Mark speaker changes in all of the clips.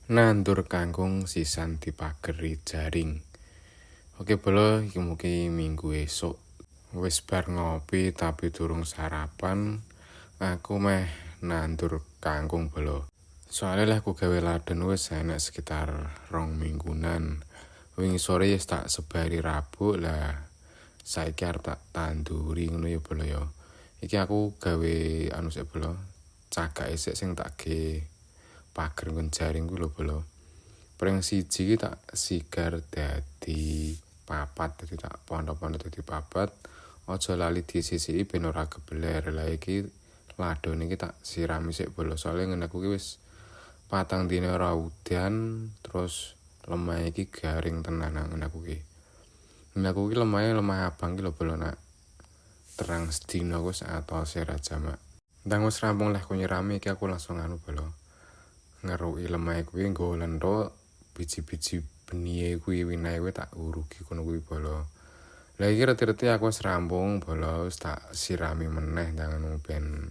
Speaker 1: Nandur kangkung sisan dipageri jaring. Oke bolo, iki mugi minggu esuk. Wis bar ngopi tapi durung sarapan, aku meh nandur kangkung, bolo. Soale leh aku gawe ladon wis enek sekitar 2 minggunan. Wingi sore wis tak sebari rabuk lah, saiki arep tak tanduri ngono ya, bolo ya. Iki aku gawe anu sik, bolo, cagake sik sing tak ge pager nggon jaring kuwi lho, bolo. Pring siji iki tak sigar dadi papat, dadi tak pondo-pondo dadi papat. Aja lali disisiki ben ora kebeler. Lah, iki ladone iki tak sirami sik, bolo, soalnya ngene aku ki wis 4 dina ora udan, terus lemah iki garing tenan nang ngene aku ki. Ngene aku ki lemahe lemah abang ki lho, bolo, nak terang sedina wis atose ra jamak. Ndang wis rampung leh aku nyirami iki, aku langsung anu, bolo. Ngeruki lemah kuwi nggo lenthuk biji-biji benihe kuwi, winahe kuwi tak urugi kono kuwi, bolo. Lah, iki reti-reti aku wis rampung, bolo, wis tak sirami meneh ndang anu ben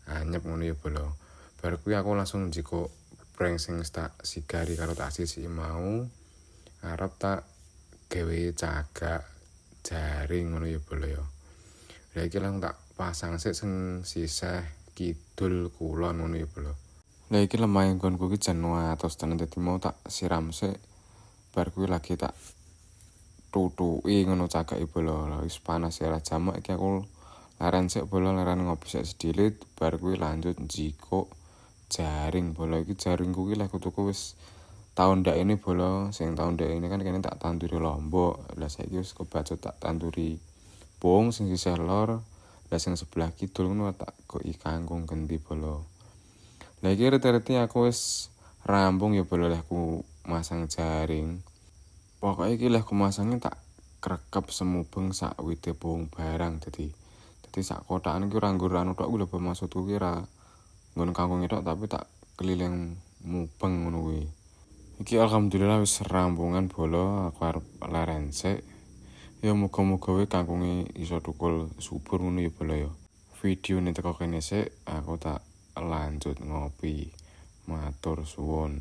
Speaker 1: anyep ngono ya, bolo. Bar kuwi aku langsung njikuk pring sing tak sigari karo tak sisiki mau, arep tak gawe cagak jaring ngono ya, bolo ya. Lah, iki langsung tak pasang sik sing sisih kidul kulon ngono ya, bolo. Lah, iki lemah nggonku iki jan atos tenan, dadi mau tak siram sik, bar kuwi lagi tak tutuki ngono cagake, bolo. Lah, wis panas ya jamak, iki aku leren sik, bolo, leren ngopi sik sedilit, bar kuwi lanjut njikuk jaring, bolo. Iki jaringku ki leh tuku wis tahun ndak ini, bolo. Sing tahun ndak ini kan kene tak tanduri lombok. Lah, saiki wis kebacut tak tanduri pung sing sisih lor. Lah, sing sebelah kidul ngono tak goki kangkung genti, bolo. Lah, iki reti-reti aku wis rampung ya, bolo, leh aku masang jaring. Pokoke iki leh aku masangnya tak krekep semubeng sak wite pohong barang, dadi sak kotakan iki ora nggur anu tok kuwi lho, maksudku ki ora nggon kangkung tok, tapi tak keliling mubeng ngono kuwi. Iki alhamdulillah wis rampungan, bolo, aku arep leren sik. Ya muga-muga wae kangkunge iso thukul subur ngono ya, bolo ya. Videone teko kene sik, aku tak lanjut ngopi. Matur suwun.